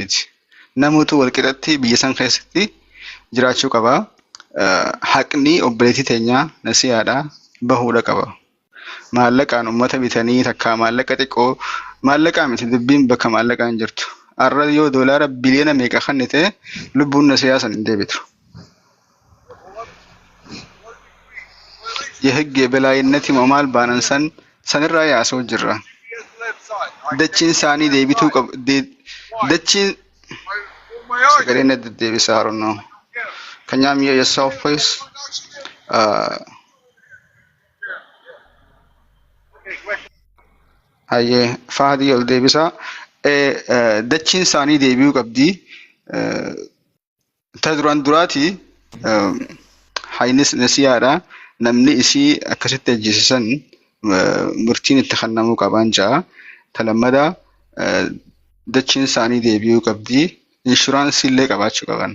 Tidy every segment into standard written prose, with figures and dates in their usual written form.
miti. Namuutu walqixatti biyya san keessatti jiraachuu qaba. Haqni obboleettii teenyaa nasihaadha bahuudha qaba. Maallaqaan ummata bitanii takkaa maallaqa xiqqoo maallaqaa miti dubbiin bakka maallaqaa hin jirtu. Har'a yoo doolaara biliyoona meeqa kennite lubbuun nasihaa san hin deebitu. የህግ የበላይነት maal baanan san sanirraa yaasoo jirra. Dachiin isaanii deebituu qab dachiin sagaleen na deddeebisaa I don't know. Can you mute yourself please? Hayyee Faadii ol deebisaa. Dachiin isaanii deebi'uu qabdi. Ta duraan duraati haynis nasiyaadha. Namni isii akkasitti ajjeesisan murtiin itti kennamuu qabaan ja'a. Ta lammadaa dachiin isaanii deebi'uu qabdi. Inshuraansii illee qabaachuu qaban.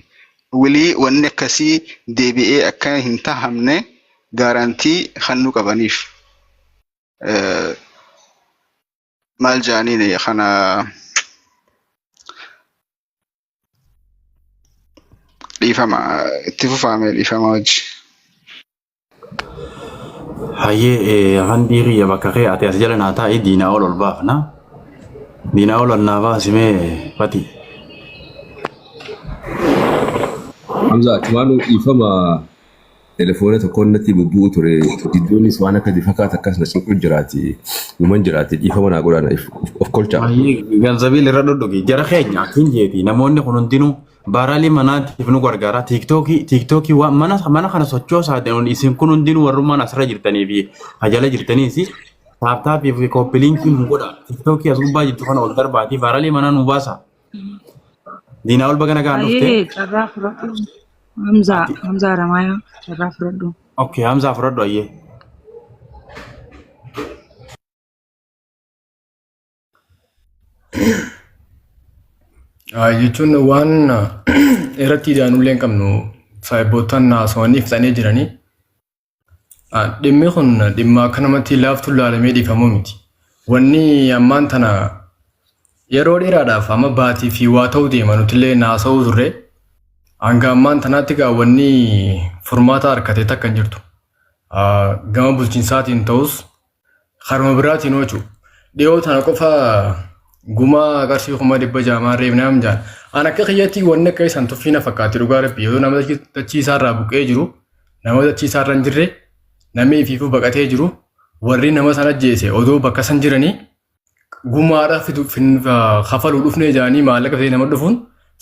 Wilii wanni akkasii deebi'ee akka hin tahamne gaarantii kennuu qabaniif. Maal jedhaniin kana dhiifama itti fufaame dhiifama wajji. Hayyee afaan dhiirii bakka kee ati as jala naa taa'i diinaa ol ol baafna. Diinaa ol ol naa baasimee fati. Hamza achumaanuu dhiifama telefoona tokkoon natti bubbu'u ture jidduunis waan akka fakkaata akkas na cinqu jiraati numan jiraati dhiifama naa godhaa of kolchaa. Hayyee ganzabiil irra dhodhogi jara keenya akkin jeeti namoonni kun hundinuu baaraalii manaatiif nu gargaara tiiktookii tiiktookii waan mana mana kana sochoosaa deemuun isin kun hundinuu warrummaan asirra jirtanii fi hajala jirtaniis taaptaappii fi kooppiliinkii nu godha tiiktookii as gubbaa jirtu kana ol darbaatii baaraalii manaa nu baasa. Diinaa ol baga nagaan dhufte. Hayyee carraa fudhadhu. Hamzaa Hamzaa Ramaayaa carraa fudhadhu. Okay, Hamzaa fudhadhu ayyee. Jechuun waan irratti idaanullee hin qabnu saayiboottan haasawanii fixanii jiranii. Dhimmi kun dhimma akka namatti laaftu ilaalamee dhiifamuu miti. Wanni ammaan tana yeroo dheeraadhaaf amma baatii fi waa ta'uu deema nutillee naasa'uu turre. Hanga ammaan tanaatti gaa wanni furmaata harkatee takka hin jirtu. Gama bulchiinsaatiin ta'us karuma biraatiin hojuu. Dhiyoo tana qofa gumaa qarshii 600,000 maan reebnaa jaan. An akka kiyyatti wanni akka isaan tuffii na fakkaatti dhugaa rabbi yoo nama dachii isaarraa buqqee jiru nama dachii isaarra hin jirre namni ifiifuu baqatee jiru warri nama sana ajjeese odoo bakka san jiranii gumaadha fidu kafaluu dhufnee jaanii maallaqa fidee nama dhufuun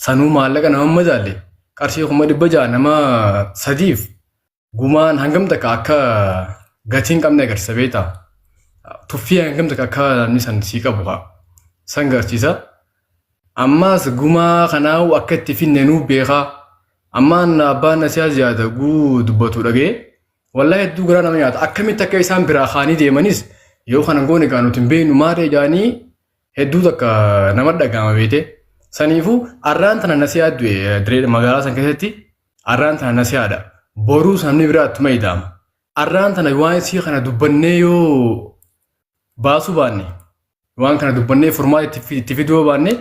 sanuu maallaqa nama madaalle qarshii 600,000 nama sadiif gumaan hangam takka akka gatii hin qabne agarsiisa beektaa. Tuffii hangam takka akka namni san sii qabu haa san agarsiisa. Ammaas gumaa kanaa'u akka itti finne nuu beekaa. Ammaan abbaan nasiyaa ziyaada guu dubbatu dhagee wallahi hedduu garaa nama nyaata. Akkamitti akka isaan biraa kaanii deemanis yoo kana goone gaa nuti hin beeknu maarree jaanii hedduu takka nama dhaga'ama beete. Saniifuu arraan tana nasiyaa du'e diree magaalaa san keessatti arraan tana nasiyaadha. Boruu namni biraa ittuma ida'ama. Arraan tana waan isii kana dubbannee yoo baasuu baanne waan kana dubbannee furmaata itti fiduu yoo baanne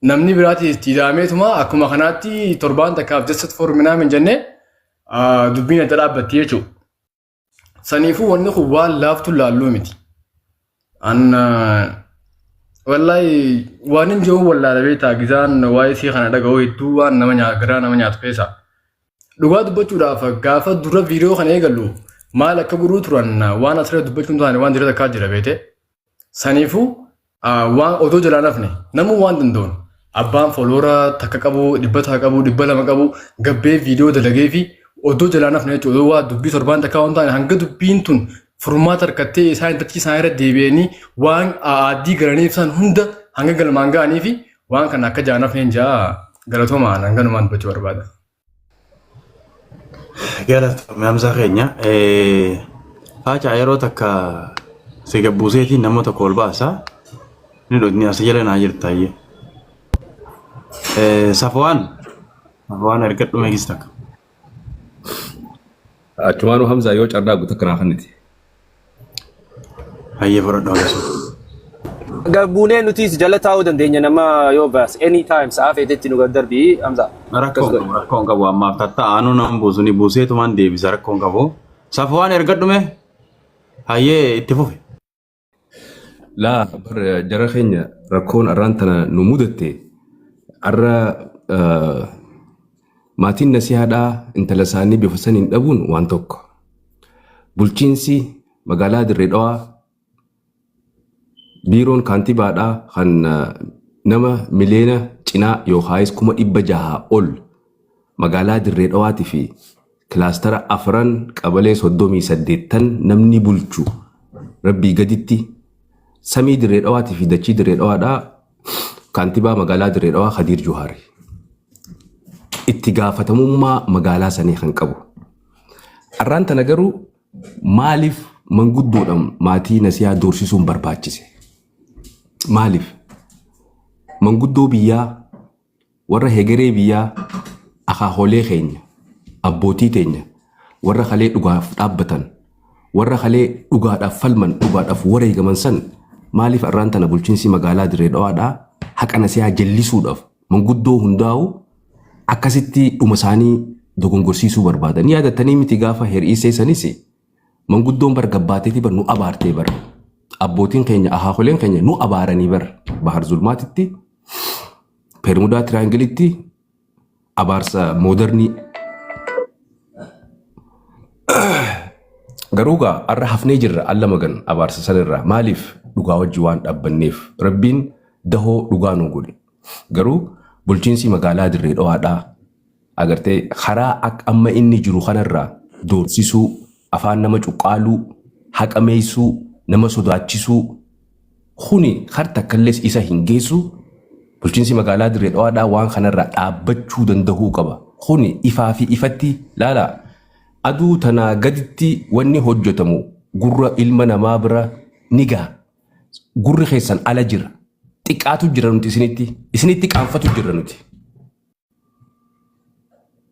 namni biraati itti ida'ameetuma akkuma kanaatti torbaan takkaaf just for minaamin jennee dubbiin adda dhaabbatti jechuudha. Saniifuu wanni kun waan laaftu laalluu miti. An wallahi waan hin jiru wallaala beektaa gizaan waa'ee isii kana dhaga'u hedduu waan nama nyaatu garaa nama nyaatu keessa. Dhugaa dubbachuudhaaf gaafa dura viidiyoo kana eegallu maal akka godhuu turan waan asirra dubbachuun taane waan jira takkaa jira beete. Saniifuu waan odoo jalaan hafne namuu waan danda'uun abbaan foloora takka qabu dhibba takka qabu 200 qabu gabbee viidiyoo dalagee fi odoo jalaan hafne jechuudha. Odoo waa dubbii torbaan takkaa waan taane hanga dubbiin tun furmaata harkattee isaan dachii isaan irra deebi'anii waan aaddii galaniif san hunda hanga galmaan ga'anii fi waan kana akka jalaan hafneen jaa galatoomaan hanganumaan dubbachuu barbaada. Galatoomii Hamzaa keenya. Faacaa yeroo takka si gabbuuseetiin nama tokko ol baasa. Ni dhufni as jala naa jirta ayyee. Safwaan Safwaan ergadhu meekis takka. Achumaanuu Hamzaa yoo carraa guutuu akkanaa kanniti. Hayyee fudhadhu akkasuma. Buunee nutis jala taa'uu dandeenya nama yoo baas anytime sa'a feetetti nu gad darbii, Hamza. Rakkoon qabu, rakkoon qabu. Ammaaf tatta'aanuu nama buusu ni buuseetumaan deebisa, rakkoon qabu. Safuwaan erga dhume, hayyee, itti fufe. Laa bar, jara keenya, rakkoon arraan tana nu mudatte arra maatiin nasihaadhaa intala isaanii bifa saniin dhabuun waan tokko. Bulchiinsi magaalaa Dirree Dhawaa, biiroon kaantibaadhaa kan nama miliyoona cinaa yookaayis 600,000 ol magaalaa Dirree Dhawaatii fi kilaastara afran qabalee 38 namni bulchu, rabbii gaditti samii Dirree Dhawaatii fi dachii Dirree Dhawaadhaa kaantibaa magaalaa Dirree Dhawaa Khadiir Juhaari. Itti gaafatamummaa magaalaa sanii kan qabu. Arraan tana garuu maaliif manguddoodhaan maatii nasiyaa doorsisuun barbaachise? Maaliif? Manguddoo biyyaa, warra hegeree biyyaa, akaakolee keenya, abbootii teenya, warra kalee dhugaaf dhaabbatan, warra kalee dhugaadhaaf falman, dhugaadhaaf wareegaman san maaliif arraan tana bulchiinsi magaalaa Dirree Dhawaadhaa haqa nasiyaa jallisuudhaaf manguddoo hundaa'u akkasitti dhuma isaanii dogongorsiisuu barbaadan? Yaadattanii miti, gaafa hir'isee sanis manguddoon bar gabbaateeti bar nu abaartee bar. Abbootiin keenya, akaakoleen keenya nu abaaranii bar Bahar Zulmaatitti, Bermuda Triangleitti abaarsa modernii. Garuu gaa har'a hafnee jirra alla magan abaarsa sanirraa. Maaliif? Dhugaa wajji waan dhaabbanneef rabbiin dahoo dhugaa nu godhe. Garuu bulchiinsi magaalaa Dirree Dhawaadhaa agartee karaa akka amma inni jiru kanarraa doorsisuu, afaan nama cuqqaaluu, haqa meessuu, nama sodaachisuu kuni har takkallees isa hin geessu. Bulchiinsi magaalaa Dirree Dhawaadhaa waan kanarraa dhaabbachuu danda'uu qaba. Kuni ifaa fi ifatti laala. Aduu tanaa gaditti wanni hojjetamu gurra ilma namaa bira ni gaha. Gurri keessan ala jira. Xiqqaatu jira nuti isinitti. Isinitti qaanfatu jirra nuti.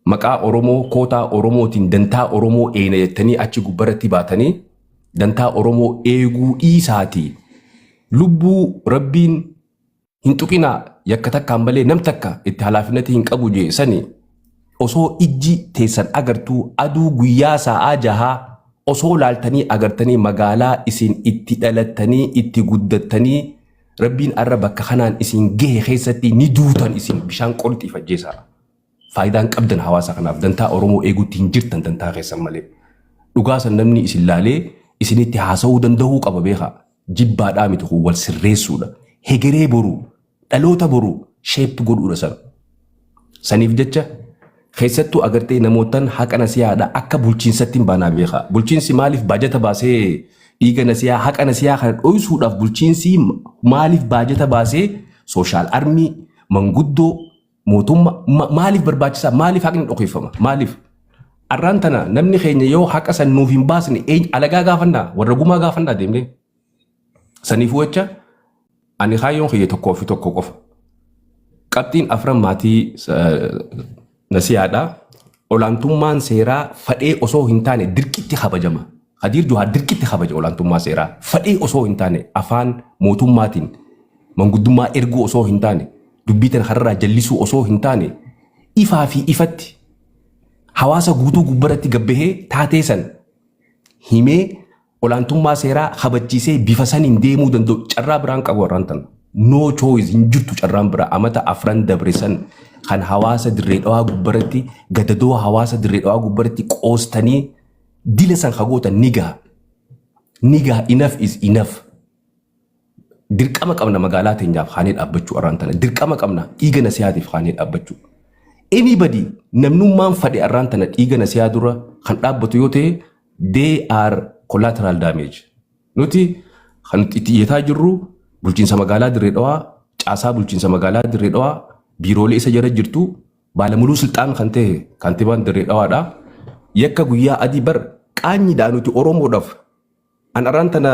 Maqaa Oromoo, kootaa Oromootiin dantaa Oromoo eena jettanii achi gubbarratti baatanii dantaa Oromoo eeguu dhiisaatii lubbuu rabbiin hin tuqinaa, yakka takkaan malee nam takka itti halaafinati hin qabu jee sani osoo ijji teessan agartuu, aduu guyyaa sa'aa 6 osoo laaltanii agartanii, magaalaa isin itti dhalattanii itti guddattanii rabbiin arra bakka kanaan isin gahe keessatti ni duutan. Isin bishaan qorxiif ajjeesaa. Faayidaan qabdan hawaasa kanaaf dantaa Oromoo eeguutti hin jirtan, dantaa keessan malee. Dhugaa san namni isin laalee isinitti haasa'uu danda'uu qaba, beekaa. Jibbaadhaa miti, kun wal sirreessuudha. Hegeree boruu, dhaloota boruu shape godhuudha sana. Saniif jecha keessattuu agartee namootan haqa nasiyaadha akka bulchiinsatti hin baanaa, beekaa. Bulchiinsi maaliif baajata baasee dhiiga nasiyaa, haqa nasiyaa kana dhoysuudhaaf, bulchiinsi maaliif baajata baasee social army, manguddoo, mootummaa maaliif barbaachisaa? Maaliif haqni dhokeeffama? Maaliif? Arraan tana namni keenya yoo haqa san nuuf hin baasne eenyu alagaa gaafannaa, warra gumaa gaafannaa deemnee? Saniifuu jecha ani kaayyoon kiyya tokkoo fi tokko qofa. Qabxiin afran maatii nasiyaadha. Olaantummaan seeraa fadhee osoo hin taane dirqitti kabajama. Khadiir Juhaar dirqitti kabaja olaantummaa seeraa. Fadhee osoo hin taane, afaan mootummaatiin manguddummaa erguu osoo hin taane, dubbii tana kararraa jallisuu osoo hin taane, ifaa fi ifatti hawaasa guutuu gubbaratti gabbahee taatee san himee olaantummaa seeraa kabachiisee bifa saniin deemuu danda'u. Carraa biraan qabu warraan tana. No choice, hin jirtu carraan biraa. Amata 4 dabre san kan hawaasa Dirree Dhawaa gubbaratti gadadoo, hawaasa Dirree Dhawaa gubbaratti qoostanii dila san hagootan ni gaha. Ni gaha, enough is enough. Dirqama qabna magaalaa teenyaaf kaanee dhaabbachuu arraan tana. Dirqama qabna dhiiga nasiyaatiif kaanee dhaabbachuu. Anybody, namnummaan fadhe arraan tana dhiiga nasiyaa dura kan dhaabbatu yoo ta'e, they are collateral damage. Nuti kan itti iyyataa jirru bulchiinsa magaalaa Dirree Dhawaa, caasaa bulchiinsa magaalaa Dirree Dhawaa, biiroolee isa jala jirtu, baalamuluu silxaan kan ta'e kaantibaan Dirree Dhawaadha. Yakka guyyaa adii bar qaanyiidhaa nuti Oromoodhaaf. An arraan tana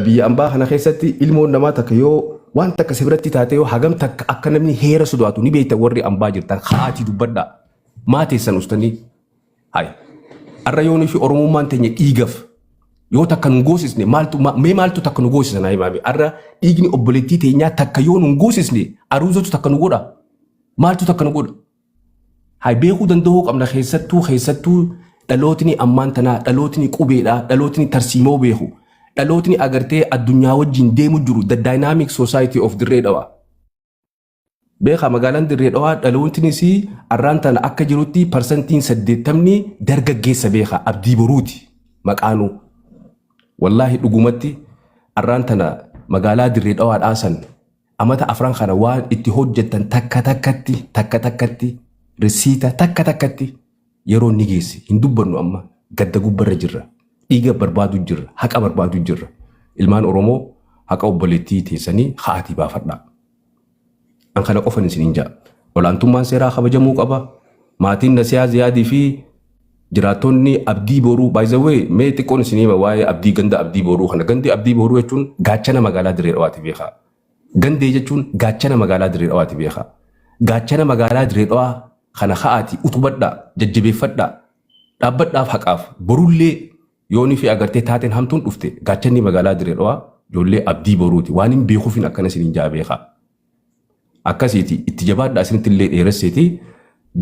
biyya ambaa kana keessatti ilmoon namaa takka yoo waan takka si biratti taate, yoo hagam takka akka namni heera sodaatu ni beektan, warri ambaa jirtan ka'aatii dubbadhaa. Maa teessan ustanii? Hai. Arra yoonii fi Oromummaan teenya dhiigaf Yoo takka nu goosisne maaltu mee maaltu takka nu goosisa naa himaa mee. Arra dhiigni obboleettii teenyaa takka yoo nu goosisne aruuzatu takka nu godha. Maaltu takka nu godha? Hay beekuu danda'uu qabna keessattuu keessattuu dhalootni ammaan tanaa dhalootni qubeedha dhalootni tarsiimoo beeku dhalootni agartee addunyaa wajjin deemu jiru the dynamic society of Dirree Dhawaa. Beekaa magaalaan Dirree Dhawaa dhalootnis arraan tana akka jirutti parsantiin 80 dargaggeessa beekaa abdii boruuti maqaanuu. Wallaahi dhugumatti arraan tana magaalaa Dirree Dhawaadhaa san amata afran kana waan itti hojjettan takka takkatti takka takkatti risiita takka takkatti yeroo ni geessi hin dubbannu amma gadda gubbarra jirra dhiiga barbaadu jirra haqa barbaadu jirra ilmaan Oromoo haqa obboleettii teessanii ha'aatii baafadhaa. An kana qofan isiniin ja'a. Olaantummaan seeraa kabajamuu qaba. Maatiin Nasiyaa Ziyaadii fi jiraattonni Abdii Boruu by the way mee xiqqoon isin hima waa'ee Abdii ganda Abdii Boruu kana. Gandi Abdii Boruu jechuun gaachana magaalaa Dirree Dhawaati beekaa. Gandee jechuun gaachana magaalaa Dirree Dhawaati beekaa. Gaachana magaalaa Dirree Dhawaa kana ka'aati utubadhaa, jajjabeeffadhaa, dhaabbadhaaf haqaaf borullee yoonii fi agartee taateen hamtuun dhufte gaachanni magaalaa Dirree Dhawaa ijoollee Abdii Boruuti. Waan hin beekuufin akkana isiniin jaa beekaa. Akkasiiti itti jabaadhaa isinitti illee dheeresseeti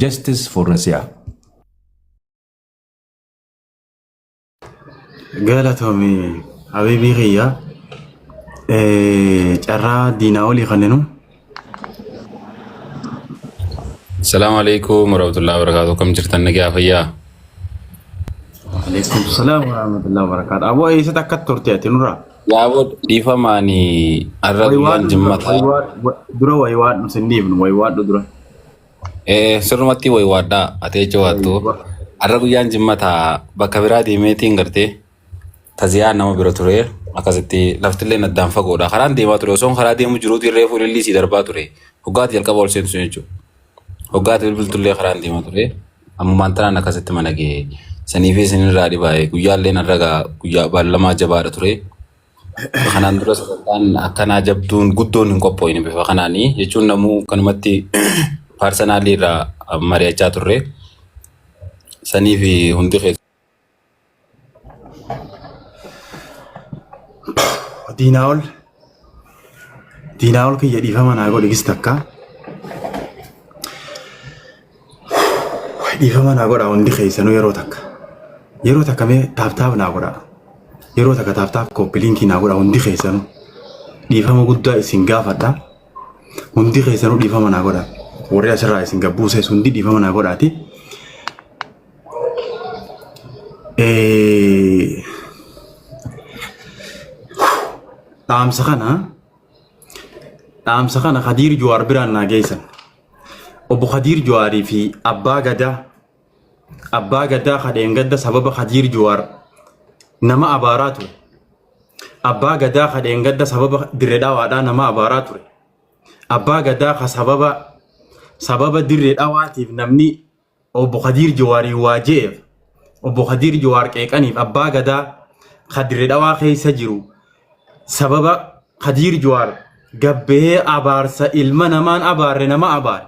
justice for Nasiyaa. Galatoomi habiibii kiyya. Carraa diinaa olii kannenu. Assalamu alaikum warahmatullahi wabarakatuh. Kam jirtan nagaa fayyaa? Alaikum salaam wa rahmatullahi wa barakaatu. Aboo eessatti akka turte ati nurraa? Yaaboo dhiifamaani har'a guyyaan Waywaadhu dura jimmataa. dura waywaadhu sin dhiifnu waywaadhu dura. Sirrumatti waywaadhaa ati jecha waattu. Har'a guyyaan jimmataa bakka biraa deemeetiin gartee taziyaa nama bira ture akkasitti laftillee addaan fagoodha. Karaan deemaa ture osoon karaa deemu jiruutiin reefu ilillii sii darbaa ture. Hoggaati jalqaba ol seensu jechuudha. Hoggaati bilbiltullee karaan deemaa ture. Ammumaan tanaan akkasitti mana ga'e. Saniifii isinirraa dhibaa'e guyyaallee narra gaa guyyaa baallamaa jabaadha ture. Kanaan dura sagantaan akkanaa jabduun guddoon hin qophooyne bifa kanaanii jechuun namuu kanumatti paarsanaalii irraa mari'achaa turre. Saniif hundi keessa. Diinaa ol. Diinaa ol kiyya dhiifama naa godhi gis takka. Dhiifama naa godha hundi keessanuu yeroo takka. Yeroo takka mee taaptaap naa godha. Yeroo takka taaptaap kooppiliinkii naa godha hundi keessanuu. Dhiifama guddaa isin gaafadha. Hundi keessanuu dhiifama naa godha. Warri asirraa isin gabbuuses hundi dhiifama naa godhaati. Dhaamsa kana dhaamsa kana Khadiir Jawaar biraan naa geessan. Obbo Khadiir Jawaarii fi Abbaa Gadaa Abbaa Gadaa kadheengadda sababa Khadiir Jawaar nama abaaraa ture. Abbaa Gadaa kadheengadda sababa Dirree Dhawaadhaa nama abaaraa ture. Abbaa Gadaa ka sababa sababa Dirree Dhawaatiif namni Obbo Kadiir Jawaariin waa je'eef Obbo Kadiir Jawaar qeeqaniif Abbaa Gadaa ka Dirre Dhawaa keessa jiru sababa Kadiir Jawaar gabbahee abaarsa ilma namaan abaarre nama abaare.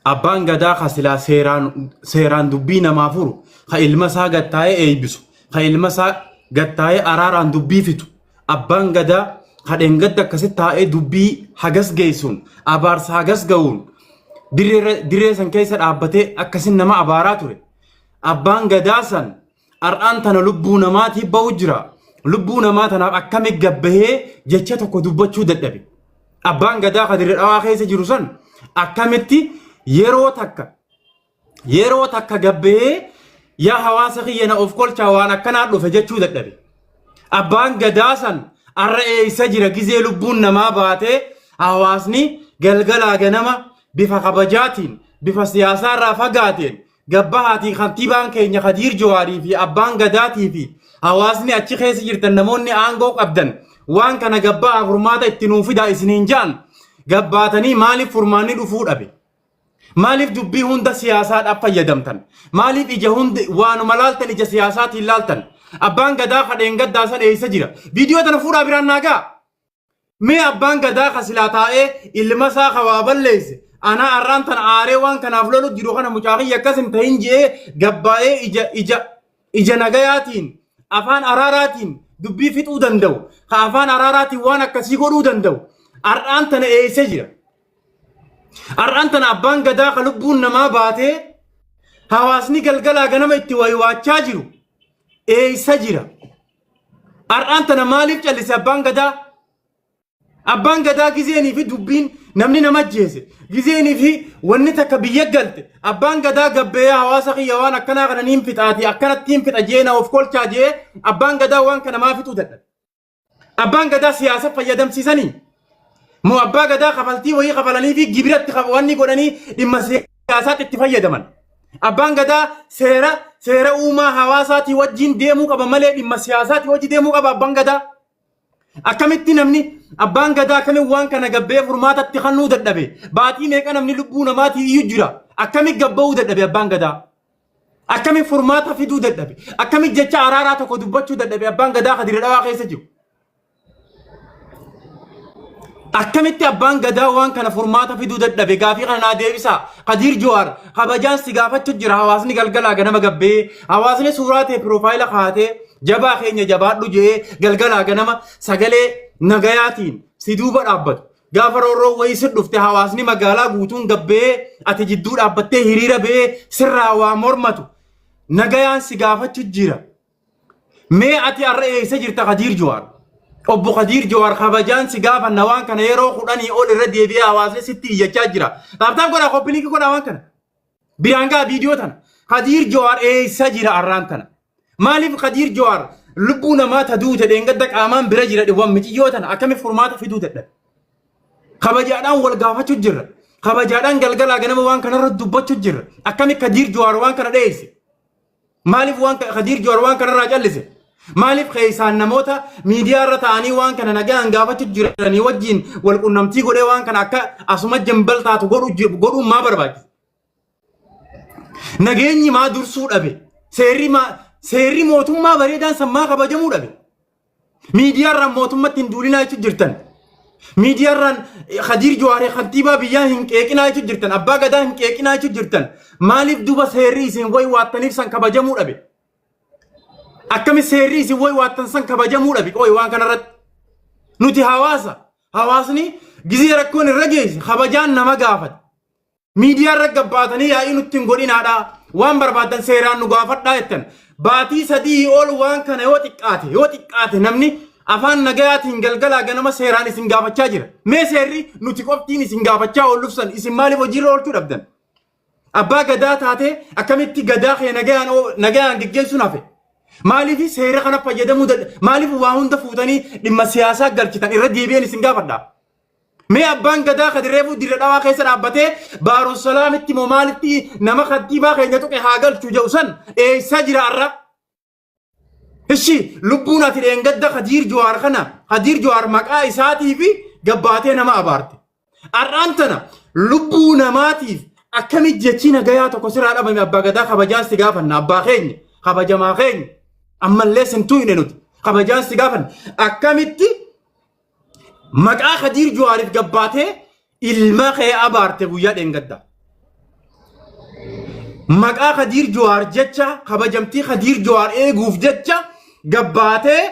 Abbaan Gadaa ka silaa seeraan seeraan dubbii namaa furu ka ilma isaa gattaa'ee eeybisu ka ilma isaa gattaa'ee araaraan dubbii fitu Abbaan Gadaa ka dheengadda akkasi taa'ee dubbii hagas geessuun abaarsa hagas ga'uun dirree san keessa dhaabbatee akkasin nama abaaraa ture. Abbaan Gadaa san har'aan tana lubbuu namaatiif ba'u jira. Lubbuu namaa tanaaf akkami gabbahee jecha tokko dubbachuu dadhabe. Abbaan Gadaa ka dirree dhawaa keessa jiru san akkamitti yeroo takka Yeroo takka gabbahee yaa hawaasa kiyya na of kolchaa waan akkanaa dhufe jechuu dadhabe. Abbaan gadaa san arra eessa jira gizee lubbuun namaa baatee hawaasni galgalaa ganama bifa kabajaatiin bifa siyaasaa irraa fagaateen gabbahaatii kantiibaan keenya Kadiir Jawaarii fi abbaan gadaatii fi hawaasni achi keessa jirtan namoonni aangoo qabdan waan kana gabbahaa furmaata itti nuu fidaa isiniin ja'an gabbaatanii maaliif furmaanni dhufuu dhabe? Maaliif dubbii hunda siyaasaadhaaf fayyadamtan? Maaliif ija hundi waanuma laaltan ija siyaasaatiin laaltan? Abbaan gadaa ka dheengaddaa san eessa jira? Viidiyoo tana fuudhaa biraan naa ga'a. Mee abbaan gadaa ka silaa taa'ee ilma isaa ka waa balleesse anaa arraan tana aaree waan kanaaf lolu jiru kana mucaa kiyya akkas hin ta'in je'ee gabbaa'ee ija ija ija nagayaatiin afaan araaraatiin dubbii fixuu danda'u, ka afaan araaraatiin waan akkasii godhuu danda'u har'aan tana eessa jira? Har'aan tana abbaan gadaa ka lubbuun namaa baatee hawaasni galgalaa ganama itti waywaachaa jiru eessa jira? Har'aan tana maaliif callise abbaan gadaa? Abbaan gadaa gizeenii fi dubbiin namni nama ajjeese gizeenii fi wanni takka biyya galte abbaan gadaa gabbee hawaasa kiyya waan akkanaa kana niin fixaati akkanatti hin fixa jee na of kolchaa jee abbaan gadaa waan kana maa fixuu dadhabe. Abbaan gadaa siyaasa fayyadamsiisanii moo abbaa gadaa kafaltii wayii kafalanii fi gibiratti wanni godhanii dhimma siyaasaatti itti fayyadaman. Abbaan gadaa seera seera uumaa hawaasaatii wajjin deemuu qaba malee dhimma siyaasaatii wajjin deemuu qaba abbaan gadaa. Akkamitti namni abbaan gadaa akkamiin waan kana gabbee furmaatatti kennuu dadhabe? Baatii meeqa namni lubbuu namaatii iyyuu jira? Akkamiin gabba'uu dadhabe abbaan gadaa? Akkamiin furmaata fiduu dadhabe? Akkamiin jecha araaraa tokko dubbachuu dadhabe abbaan gadaa ka Dirre Dhawaa keessa jiru? Akkamitti abbaan gadaa waan kana furmaata fiduu dadhabe gaafii kana naa deebisaa. Kadiir Jawaar kabajaan si gaafachuu jira hawaasni galgalaa ganama gabbee hawaasni suuraa ta'e piroofaayila kaatee jabaa keenya jabaadhu jee galgalaa ganama sagalee nagayaatiin si duuba dhaabbatu. Gaafa roorroo wayii si dhufte hawaasni magaalaa guutuun gabbee ati jidduu dhaabbattee hiriira bee sirraa waa mormatu nagayaan si gaafachuu jira. Mee ati har'a eessa jirta Kadiir Jawaar? Obbo Kadiir Jawaar kabajaan si gaafanna waan kana yeroo 10 ol irra deebi'ee hawaasni sitti iyyachaa jira. Tap tap godhaa copy link godhaa waan kana. Biraan gaa viidiyoo tana. Kadiir Jawaar eessa jira har'aan tana? Maaliif Kadiir Jawaar lubbuu namaa ta duute dheengadda qaamaan bira jira dhiwwan miciyyoo tana akkamitti furmaata fiduu dadhabe? Kabajaadhaan wal gaafachuu jirra. Kabajaadhaan galgalaa ganama waan kanarra dubbachuu jirra. Akkamitti Kadiir Jawaar waan kana dheesse? Maaliif waan Kadiir Jawaar waan kanarraa callise? Maaliif keessaan namoota miidiyaa irra ta'anii waan kana nagaan gaafachuu jiranii wajjin wal qunnamtii godhee waan kana akka asuma jambal taatu godhuun maa barbaachise? Nageenyi maa dursuu dhabe? Seerri maa seerri mootummaa bareedaan san maa kabajamuu dhabe? Miidiyaarraan mootummatti hin duulinaa jechuun jirtan. Miidiyaarraan Khadiir Jawaaree kantiibaa biyyaa hin qeeqinaa jechuun jirtan. Abbaa gadaa hin qeeqinaa jechuun jirtan. Maaliif duba seerri isin wayi waattaniif san kabajamuu dhabe? Akkami seerri isin wayi waattan san kabajamuu dhabe? Qoyi waan kanarratti. Nuti hawaasa. Hawaasni gizee rakkoon irra geesse kabajaan nama gaafata. Miidiyaa irra gabbaatanii yaa'ii nutti hin godhinaadha. Waan barbaaddan seeraan nu gaafadhaa jettan. Baatii 3 ol waan kana yoo xiqqaate yoo xiqqaate namni afaan nagayaatiin galgalaa ganama seeraan isin gaafachaa jira. Mee seerri nuti qoftiin isin gaafachaa oolluuf san isin maaliif hojiirra oolchuu dhabdan? Abbaa gadaa taatee akkamitti gadaa kee nagayaan nagayaan geggeessuun hafe? Maaliif seera kana fayyadamuu dadha? Maaliif waa hunda fuutanii dhimma siyaasaa galchitan irra deebi'een isin gaafadha? Mee abbaan gadaa kadi reefuu dirre dhawaa keessa dhaabbatee Baarusalaamitti moo maalitti nama kantiibaa keenya tuqe haa galchu jedhu san eessa jira har'a? Ishi lubbuun ati dheengadda Kadiir Jawaar kana Kadiir Jawaar maqaa isaatii fi gabbaatee nama abaarte. Har'aan tana lubbuu namaatiif akkamitti jechi nagayaa tokko sirraa dhabame abbaa gadaa kabajaan si gaafanna abbaa keenya kabajamaa keenya ammallee sin tuyne nuti kabajaan si gaafanna akkamitti Maqaa Kadiir Jawaariif gabbaatee ilma kee abaarte guyyaa dheengaddaa. Maqaa Kadiir Jawaar jecha kabajamtii Kadiir Jawaar eeguuf jecha gabbaatee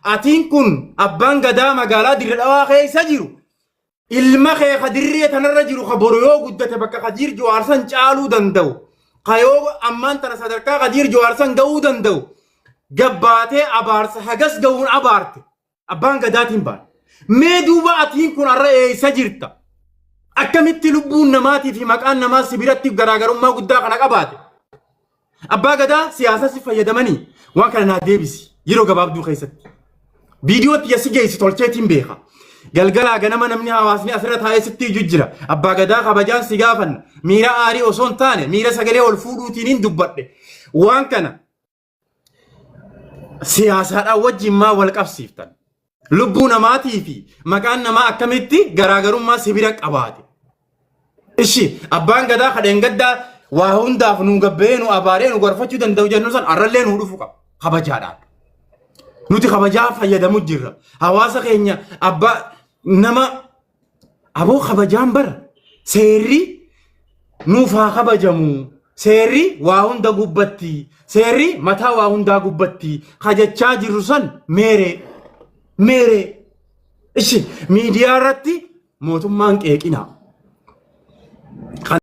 atiin kun abbaan gadaa magaalaa Dirre Dhawaa keessa jiru ilma kee ka dirree tanarra jiru ka boru yoo guddate bakka Kadiir Jawaar san caaluu danda'u ka yoo ammaan tana sadarkaa Kadiir Jawaar san ga'uu danda'u gabbaatee abaarsa hagas ga'uun abaarte. Abbaan gadaatiin baane. Mee duuba atiin kun har'a eessa jirta? Akkamitti lubbuun namaatii fi maqaan namaa si biratti garaagarummaa guddaa kana qabaate? Abbaa gadaa siyaasa si fayyadamanii waan kana naa deebisi yeroo gabaabduu keessatti. Viidiyoo tiyya si geessi tolcheetiin beeka. Galgalaa ganama namni hawaasni asirra taa'ee sitti iju jira. Abbaa gadaa kabajaan si gaafanna. Miira aarii osoo hin taane miira sagalee ol fuudhuutiin hin dubbadhe. Waan kana siyaasaadhaan wajjin maa wal qabsiiftan? Lubbuu namaatii fi maqaan namaa akkamitti garaagarummaa si bira qabaate? Ishi abbaan gadaa kadheen gaddaa waa hundaaf nu gabbee nu abaaree nu gorfachuu danda'u jennu san arrallee nu dhufu qaba kabajaadhaan. Nuti kabajaa fayyadamu jirra. Hawaasa keenya abbaa nama aboo kabajaan bara seerri nuuf haa kabajamu. Seerri waa hunda gubbatti. Seerri mataa waa hundaa gubbatti. Kajachaa jirru san meeree. Meeree. Ishi miidiyaa irratti mootummaan qeeqina.